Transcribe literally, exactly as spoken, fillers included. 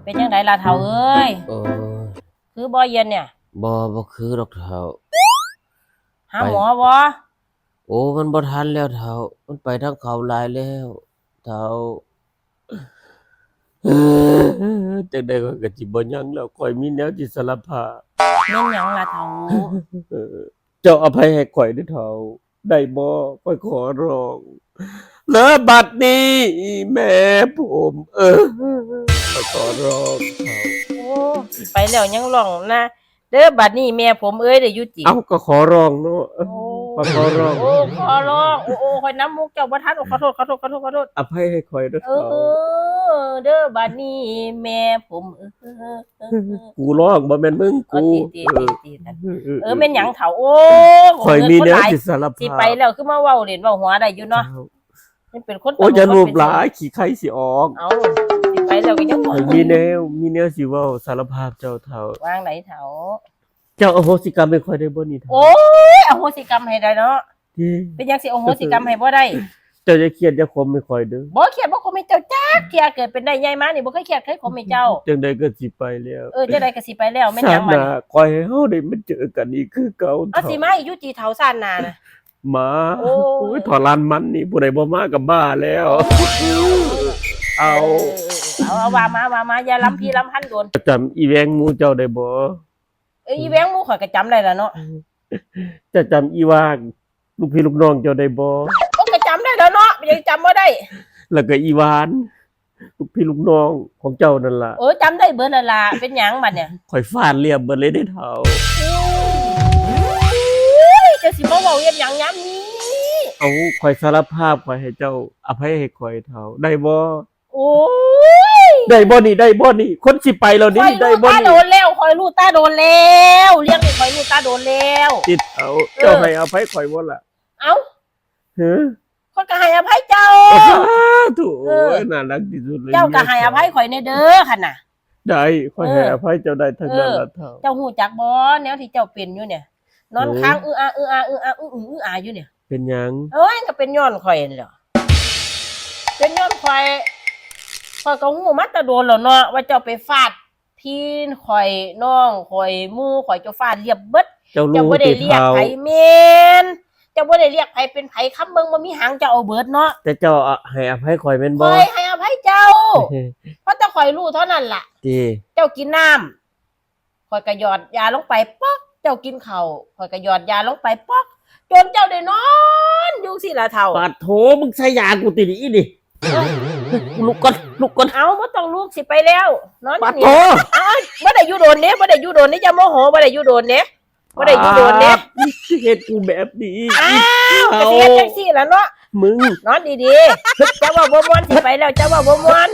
เป็นจั่งใดล่ะเฒ่าเอ้ย โอ้ย คือบ่เย็นเนี่ย บ่ บ่คือดอกเฒ่า หาหมอบ่ โอ้ มันบ่ทันแล้วเฒ่า มันไปทางเขาหลายแล้วเฒ่า จั่งใดข้อยก็สิบ่ยังแล้ว ข้อยมีแนวสิสารภาพ แม่นหยังล่ะเฒ่า เออ เจ้าอภัยให้ข้อยเด้อเฒ่า ได้บ่ ข้อยขอร้อง เด้อบัดนี้แม่ผมเอ้ย ข้อยขอร้องเฒ่า โอ้ ไปแล้วยังร้องนะ เด้อบัดนี้แม่ผมเอ้ย ได้อยู่ติ เอ้า ก็ขอร้องเนาะ โอ้ ข้อยขอร้อง โอ้ ขอร้อง โอ้ โอ้ ข้อยนำมุกเจ้าบ่ทัน โอ้ ขอโทษ ขอโทษ ขอโทษ ขอโทษ อภัยให้ข้อยเด้อ เออ เฒ่า เด้อบัดนี้แม่ผมเอ้ย กูร้อง บ่แม่นมึง กู เอาติ ติ เออ ติ ติ กัน เออ เออ เออ แม่นหยังเฒ่า โอ้ ข้อยมีแนว เงินคนหลาย สิสารภาพ สิไปแล้ว คือมาเว้าเล่นเว้าหัวได้อยู่เนาะ เฒ่า มันเป็นคน โอ้ย ตลก อย่าลูบหลาย คนเป็น ขี้ไคร้สิออก เอ้า สิไปแล้วก็ยัง ข้อยมีแนว มีแนวสิเว้าสารภาพเจ้าเฒ่า วางไหนเฒ่า เจ้าอโหสิกรรมให้ข้อยได้บ่นี่เฒ่า โอ้ย อโหสิกรรมให้ได้เนาะ ติ เป็นหยังสิอโหสิกรรมให้บ่ได้ เจ้าอย่าเครียดอย่าขมให้ข้อยเด้อ บ่เครียดบ่ขมให้เจ้าจักเทื่อ เกิดเป็นได้ใหญ่มานี่บ่เคยเครียดเคยขมให้เจ้า จั่งใดก็สิไปแล้ว เออ จั่งใดก็สิไปแล้ว แม่นหยังบัดนี้ ชาติหน้าขอให้เฮาได้มาเจอกันอีกคือเก่า เอา เฒ่า สิมาอีกอยู่ติเฒ่าชาติหน้านะ มา โอ้ย โอ้ย ถอดลานมันนี่ ผู้ใดบ่มาก็บ้าแล้ว เอา เออ เออ เออ เอา เอา ว่ามา ว่ามา อย่าลำพีลำพันโดน จำอีแวงหมู่เจ้าได้บ่ เอ้ย อีแวงหมู่ข้อยก็จำได้ล่ะเนาะ เจ้าจำอีวาง ลูกพี่ลูกน้องเจ้าได้บ่ โอ้ ก็จำได้แล้วเนาะ ยังจำบ่ได้ แล้วก็อีหวาน ลูกพี่ลูกน้องของเจ้านั่นล่ะ เออ จำได้เบิดแล้วล่ะ เป็นหยังบัดเนี่ย ข้อยฟาดเรียบเบิดเลยเด้เฒ่า โอ้ย เจ้าสิมาเว้าเฮ็ดหยังยามนี้ เอา ข้อยสารภาพ ข้อยให้เจ้าอภัยให้ข้อยเฒ่า ได้บ่ โอ้ย ได้บ่นี่ ได้บ่นี่ คนสิไปแล้วนี่ ข้อย ได้ รู้ บ่ ตา นี่ โดนแล้ว ข้อยรู้ตาโดนแล้ว เรื่องนี้ข้อยรู้ตาโดนแล้ว ติดเอา เออ เจ้าให้อภัยข้อยบ่ล่ะ เอ้า ฮะ ข้อยก็ให้อภัยเจ้า สาธุ เออ โอ้ย น่ารักที่สุดเลย เจ้าก็ให้อภัยข้อยแน่เด้อ คันน่ะ ได้ ข้อย เออ ให้อภัยเจ้าได้ทั้งนั้นล่ะ เออ เฒ่า เจ้าฮู้จักบ่ แนวที่เจ้าเป็นอยู่เนี่ย นอน โอ้ ค้างอื้ออา อื้ออา อื้ออา อื้ออึง อื้ออาอยู่เนี่ย เป็นหยัง โอ้ย ก็เป็นย้อนข้อยนั่นแหละ เป็นย้อนข้อย ข้อยก็ฮู้มาแต่โดนแล้วเนาะ ว่าเจ้าไปฟาดพี่ข้อย น้องข้อย หมู่ข้อย เจ้าฟาดเรียบเบิด เจ้ารู้ เจ้าบ่ได้เรียกไผ ติเฒ่า แม่น เจ้าบ่ได้เรียกไผเป็นไผ คำเบิ่งบ่มีหาง เจ้าเอาเบิดเนาะ แต่เจ้าให้อภัยข้อยแม่นบ่ ข้อยให้อภัยเจ้า เพราะแต่ข้อยรู้เท่านั้นล่ะ ติ เจ้ากินน้ำ ข้อยก็หยอดยาลงไปป๊อก เจ้ากินข้าว ข้อยก็หยอดยาลงไปป๊อก จนเจ้าได้นอนอยู่สิล่ะเฒ่า ปาดโถ มึงใส่ยากูตินี่อีนี่ ลุกก่อน ลุกก่อน เอา บ่ต้องลุก สิไปแล้ว นอนอยู่นี่ ปาดโถ อ้าว บ่ได้อยู่โดนเด้ บ่ได้อยู่โดนเด้ อย่าโมโห บ่ได้อยู่โดนเด้ บ่ได้อยู่โดนเด้ ปาด มึงสิเฮ็ดกูแบบนี้ อ้าว ก็สิเฮ็ดจังซี่ล่ะเนาะ มึง นอนดีๆ เจ้าเว้าบ่ม่วน สิไปแล้ว เจ้าเว้าบ่ม่วน